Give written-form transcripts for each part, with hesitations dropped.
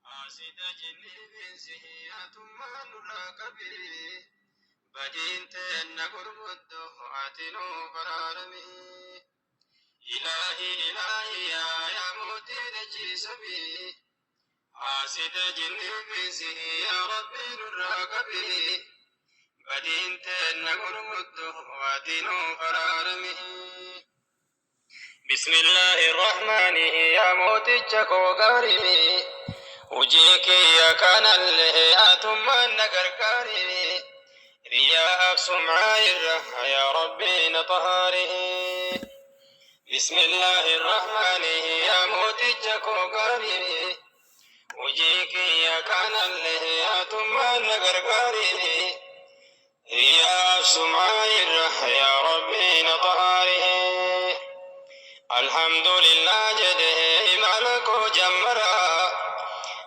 Haasida jinnii fi atummaa nurraa qabi. Badiin teenna gurguddoo ati nuuf araarami. Ilaahi ilaahi yaa yaa mootii dachii samii. Haasida jinnii fi yaa Rabbi nurraa qabi. Badiin teenna gurguddoo ati nuuf araarami. بسم الله الرحمن يا موتي كوغاري وجيك يا كان اللي أتمان نقرقاري رياء سمعاي يا ربي نطهاري. بسم الله الرحمن يا موتي كوغاري وجيك يا كان اللي أتمان نقرقاري رياء سمعاي يا ربي نطهاري. الحمد لله جده مالكو جمرا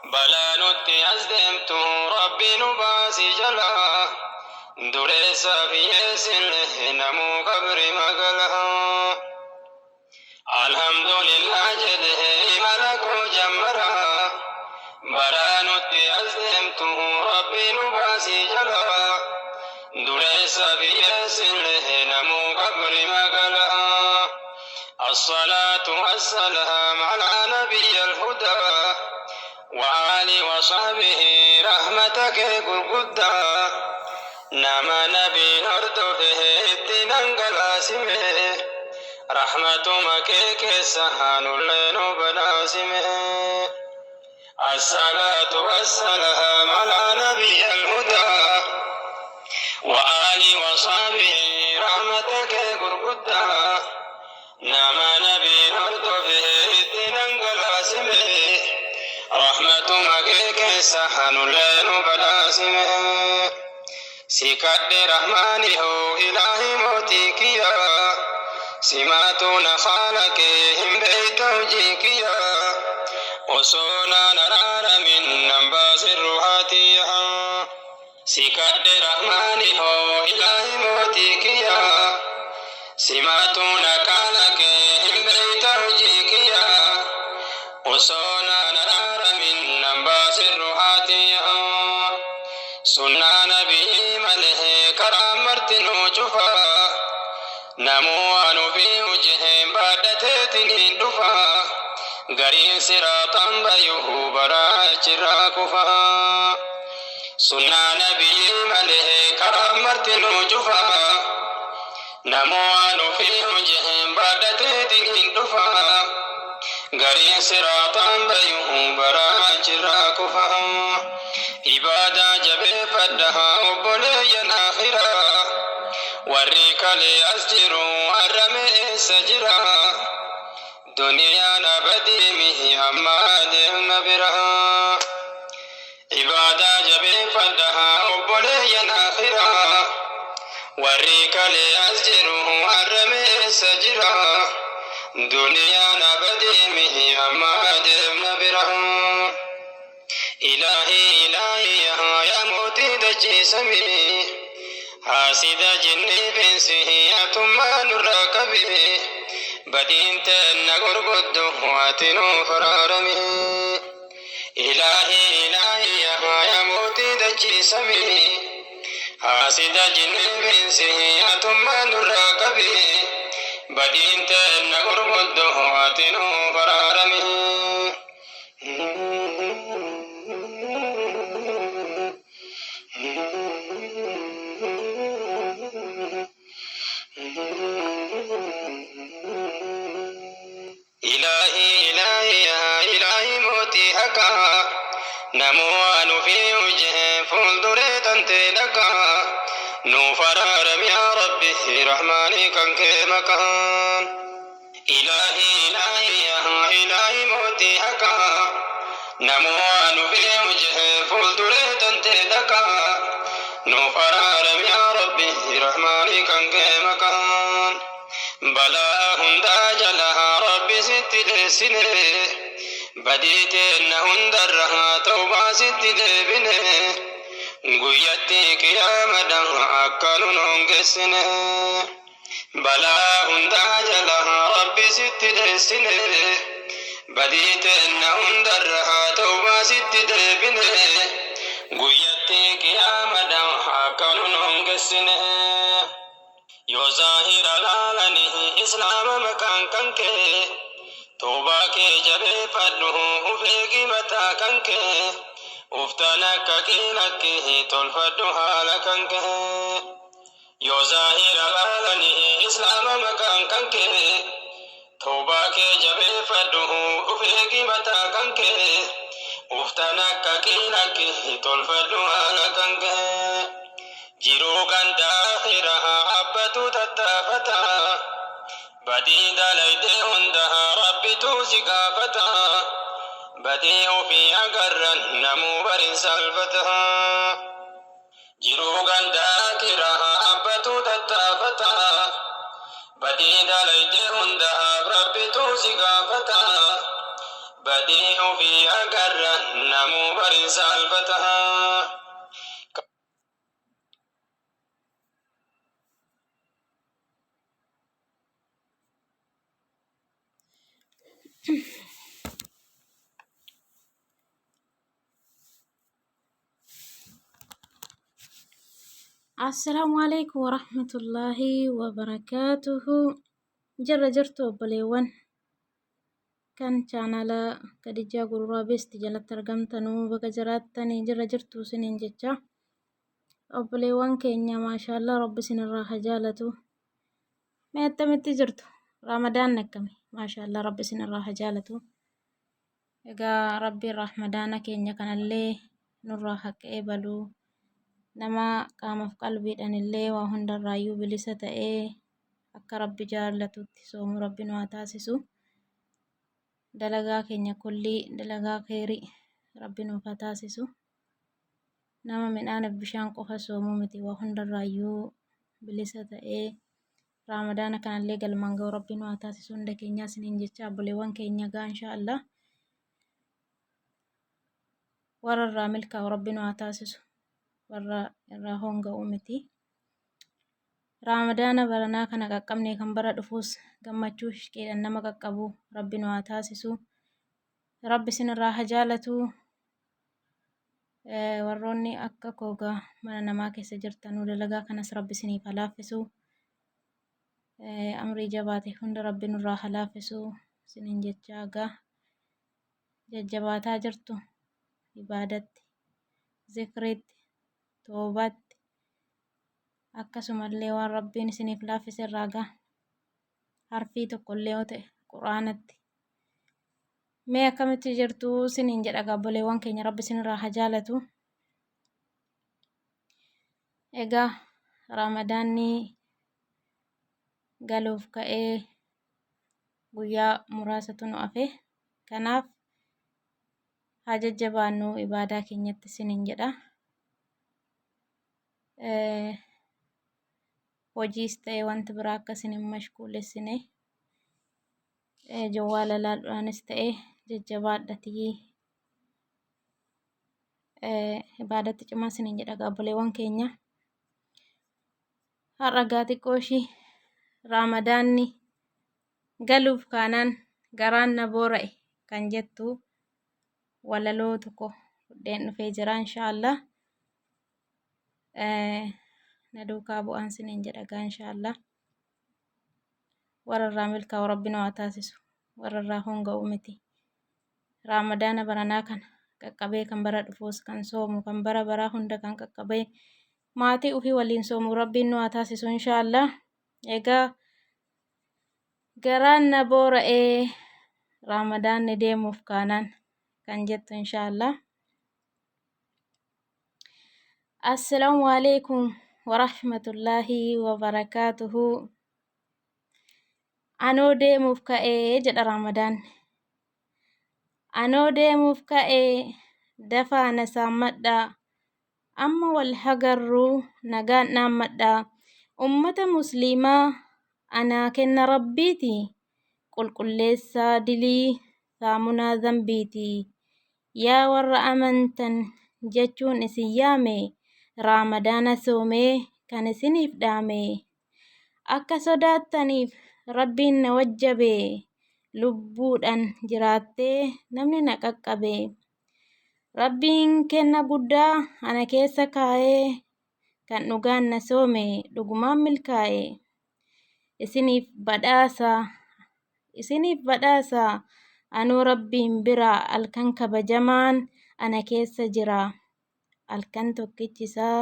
بلا نتي أزدمت ربي نباسي جلا دريسا في يسل نمو قبر مقلها. الحمد لله جده مالكو جمرا بلا نتي أزدمت ربي نباسي جلا دريسا في يسل نمو قبر مقلها. الصلاة والسلام على نبي الهدى وآله وصحبه رحمتك قرقدا نما نبي نردفه اتنان قلاسمه رحمة مكيك سهان اللين بلاسمه. الصلاة والسلام على نبي الهدى وآله وصحبه رحمتك قرقدا نما نبي نردفه اتنان قلاسمه رحمة مكيك سهان اللين بلاسمه. سكد رحمانه إلهي موتيك يا سماتون خالك هم بيت وجيك يا وصونا نرار من نباس الروحاتيها. سكد رحمانه إلهي موتيك يا سماتون خالك هم بيت وجيك يا وصونا نرار من نباس الروحاتيها. سنة نبي مله كرامرتنو شفا نمو في وجه بعد تتنين دفا غرين صراطا بيه براچرا كفا. سنة نبي مله كرامرتنو شفا نمو في وجه بعد تتنين دفا غرين صراطا بيه براچرا كفا. عبادة جبه فدها obboleeyyan akhiraa warri kalee as jiru harrame eessa jira? Duniyaan abadiimihi amma deemna bira. Ibaadaa jabeeffadhaha obboleeyyan akhiraa warri kalee as jiru harrame eessa jira? Duniyaan abadiimihi amma deemna bira. إلهي إلهي يا موتي دجي سمي حاسد جني بنسه أتما نراكبي بدين تن غرغد واتنو فرارمي. إلهي إلهي يا موتي دجي سمي حاسد جني بنسه أتما نراكبي بدين تن غرغد واتنو فرارمي. إلهي إلهي يا إلهي موتي حقا نمو في وجه فولدري تنتي لك نوفرارم يا ربي رحماني كان مكان. إلهي إلهي يا إلهي موتي حقا نمو في وجه فولدري تنتي لك نوفرارم يا ربي رحماني كان مكان. بلا هندا جلها ربي ست لسنه بديت هندرها توبة ست دبنه guyyatti qiyaamadha akka nun hongeessine balaa hundaa jala Rabbi sitti dheessine Badii teenna hundarraa tawbaa sitti deebine, guyyatti qiyaamadha akka nun hongessine. Yoo zaahira laalani islaama maqaan kan kee, tawbaa kee jabeeffadhu uf eegi mataa kan kee, uftaan akka qiilakki tolfadhu haala kan kee. Yoo zaahira laalani islaama maqaan kan kee, tawbaa kee jabeeffadhu uf eegi mataa kan kee, uftaan akka qiilakki tolfadhu haala kan kee. Jiruu ganda akhiraa abbatu tattaafata, badii dalayde hunda rabbitu si gaafata, badii ofii agarran namuu barin salfata. Jiruu ganda akhiraa abbatu tattaafata, badii dalayde hunda rabbitu si gaafata, badii ofii agarran namuu barin salfata. Assalaamu alaikum warahmatullaahi wabarakaatuhu. Jirra jirtu obboleewwan kan chaanala Kadijaa Gururaa Beesti jalatti argamtanuu baga jiraattanii jirra jirtu isiniin jecha. Obboleewwan keenya maashaallaa rabbi isinirraa haa jaalatu. Mee attamitti jirtu? Ramadaan akkami? Maashaallaa rabbi isinirraa haa jaalatu. Egaa rabbiin rahmadaana keenya kanallee nurraa haa qeebalu. Nama qaamaaf qalbiidhaan illee waa hundarraayyuu bilisa ta'ee akka rabbi jaallatutti soomu rabbi nu haa taasisu. Dalagaa keenya kullii dalagaa kheyrii rabbi nuuf haa taasisu. Nama midhaaniif bishaan qofa soomuu miti waa hundarraayyuu bilisa ta'ee raamadaana kanallee galmaan ga'u rabbi nu haa taasisu hunda keenyaa isiniin jecha obboleewwan keenya gaa inshaa Allah warra irraa milkaa'u rabbi nu haa taasisu warra irraa honga'u miti. Raamadaana baranaa kana qaqqabne kan bara dhufuus gammachuu shqeedhaan nama qaqqabu rabbi nu haa taasisu. Rabbi isinirraa haa jaalatu. Warroonni akka koogaa mana namaa keessa jirtanuu dalagaa kanas rabbi isiniif haa laaffisu. Amrii jabaate hunda rabbi nurraa haa laaffisu isiniin jechaa gaa jajjabaataa jirtu ibaadatti, zikriitti, toobaatti akkasumallee waan rabbiin isiniif laaffise irraa gaa harfii tokkollee yoo ta'e quraanatti. Mee akkamitti jirtu isiniin jedha gaabboleewwan keenya rabbi isinirraa haa jaalatu. Egaa ramadaanni galuuf ka'ee guyyaa muraasatu nu hafe. Kanaaf haa jajjabaannu ibaadaa keenyatti isiniin jedha. Hojiis ta'e wanti biraa akka isin hin mashquulessine jawwaala laaluudhaanis ta'e jajjabaadhatii ibaadatti cimaa isiniin jedha gaabboleewwan keenya. Har'a gaa xiqqoo ishii raamadaanni galuuf kaanaan garaan na boora'e kan jettu walaloo tokko fudheen dhufee jira inshaallah. Na duukaa bu'aan isiniin jedha gaa inshaallah. Warra irraa milkaa'u rabbi nu haa taasisu. Warra irraa honga'u miti. Raamadaana baranaa kana qaqqabee kan bara dhufuus kan soomu kan bara baraa hunda kan qaqqabee maatii ofii waliin soomu rabbiin nu haa taasisu inshaallah. Egaa garaan na boora'ee raamadaanni deemuuf kaanaan kan jettu inshaallah. Assalaamu alaikum warahmatullaahi wabarakaatuhu. Anoo deemuuf ka'ee jedha Raamadaanni. Anoo deemuuf ka'ee dafaa na saammadhaa. Amma wal hagarruu nagaan dhaammadhaa. Ummata musliimaa anaa kenna rabbiiti. Qulqulleessaa dilii saamunaa zambiiti. Yaa warra amantan jechuun isin yaame, Raamadaana soomee kan isiniif dhaame. Akka sodaattaniif Rabbiin na wajjabe, Lubbuudhaan jiraattee namni na qaqqabe. Rabbiin kenna guddaa ana keessa kaa'ee kan dhugaan na soome dhugumaan milkaa'e. Isiniif badhaasa isiniif badhaasa anuu Rabbiin bira halkan kabajamaan ana keessa jira. Halkan tokkichi isaa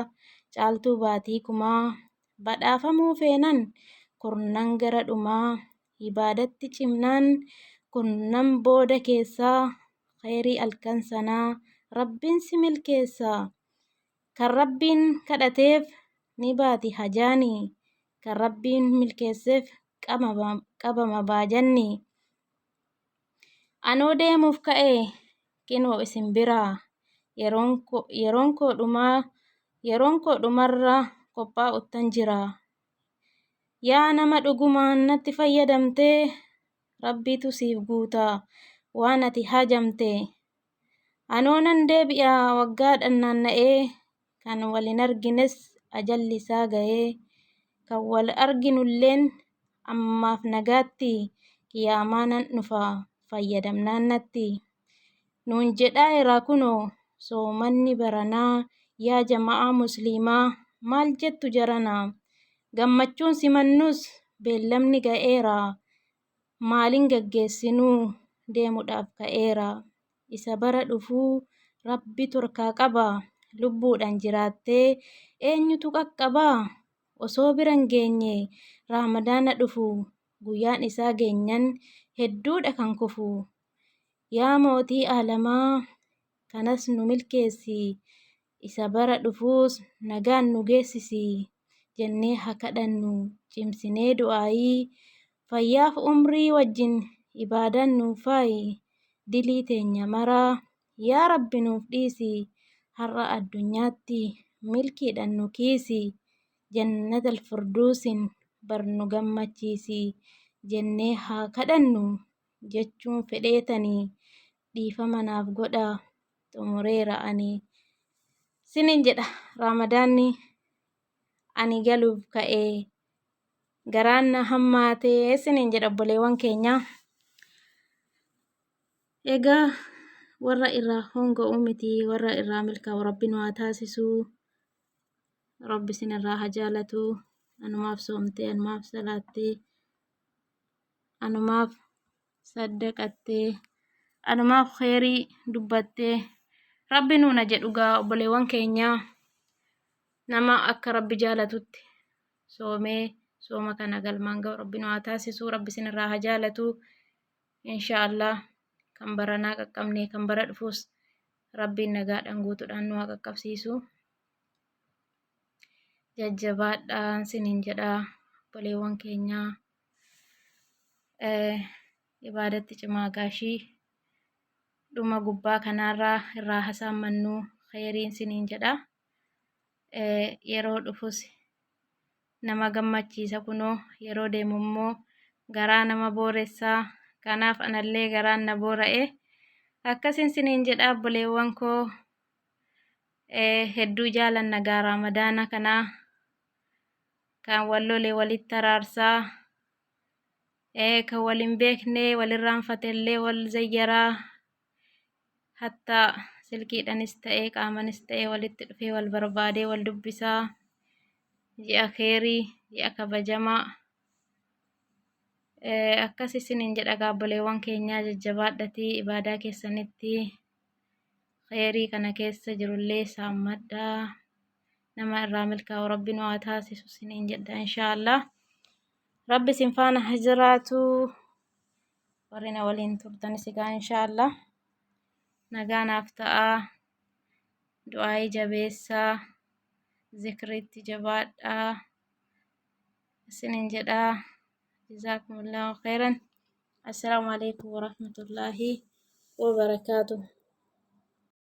caaltuu baatii kumaa badhaafamuu feenan kurnan gara dhumaa ibaadatti cimnaan kurnan booda keessaa kheyrii halkan sanaa Rabbiin si milkeessa. Kan Rabbiin kadhateef ni baati hajaani. Kan Rabbiin milkeesseef qabama baajanni. Anoo deemuuf ka'e kinoo isin biraa yeroon koo dhumaa yeroon koo dhumarra qophaa'uttan jira. Yaa nama dhugumaan natti fayyadamtee Rabbiitu siif guuta waan ati haajamte. Anoo nan deebi'a waggaadhaan naanna'ee kan wal hin argines ajalli isaa ga'ee kan wal arginulleen ammaaf nagaatti qiyaamaa nan dhufa fayyadamnaan natti. Nuun jedhaayira kunoo soomanni baranaa yaa jama'aa musliimaa maal jettu jarana gammachuun simannus beellamni ga'eera maalin gaggeessinuu deemudhaaf ka'eera isa bara dhufuu Rabbitu harkaa qaba lubbuudhaan jiraattee eenyutu qaqqaba osoo bira hin geenye raamadaana dhufu guyyaan isaa geenyan hedduudha kan kufu Yaa mootii aalamaa kanas nu milkeessi isa bara dhufuus nagaan nu geessisi jennee ha kadhannu cimsinee du'aayii fayyaaf umrii wajjin ibaadaan nuuf faayi dilii teenya maraa yaa Rabbi nuuf dhiisi har'a addunyaatti milkiidhan nu kiisi jannatal firduusin bar nu gammachiisi jennee haa kadhannu jechuun fedheetani dhiifama naaf godhaa xumureera ani sinin jedha raamadaanni ani galuuf ka'e garaan na hammaate sinin jedha obboleewwan keenya. Egaa warra irraa honga'u miti warra irraa milkaa'u rabbi nu haa taasisu. Rabbi isin irraa haa jaalatu. Anumaaf soomtee anumaaf salaattee anumaaf saddaqattee anumaaf kheerii dubbattee rabbi nuuna jedhu gaa obboleewwan keenyaa nama akka rabbi jaalatutti soomee sooma kana galmaan ga'u rabbi nu haa taasisu rabbi isinirraa haa jaalatu insha Allah kan baranaa qaqqabne kan bara dhufuus rabbiin nagaadhaan guutuudhaan nu haa qaqqabsiisu jajjabaadhaan sinin jedha obboleewwan keenyaa ibaadatti cimaa gaashii dhuma gubbaa kanaarraa irraa hasaammannu kheyriin siniin jedha yeroo dhufus nama gammachiisa kunoo yeroo deemu immoo garaa nama booressaa kanaaf anallee garaan na boora'e akkasin siniin jedha obboleewwan koo hedduu jaalanna gaa raamadaana kanaa kan wal lole walitti araarsaa kan wal hin beekne wal irraanfatellee wal zayyaraa hattaa silkiidhanis ta'ee qaamanis ta'ee walitti dhufee wal barbaadee wal dubbisaa ji'a keerii ji'a kabajamaa akkas isiniin jedha gaabboleewwan keenyaa jajjabaadhatii ibaadaa keessanitti keerii kana keessa jirullee saammadhaa nama irraa milkaa'u rabbi nu haa taasisu isiniin jedha inshaallah rabbi isin faana haa jiraatu warri na waliin turtanis egaa inshaallah nagaa naaf ta'aa du'aayii jabeessaa zikriitti jabaadhaa isiniin jedhaa jazaakumullahu khairan assalaamu alaikum warahmatullaahi wabarakaatuh.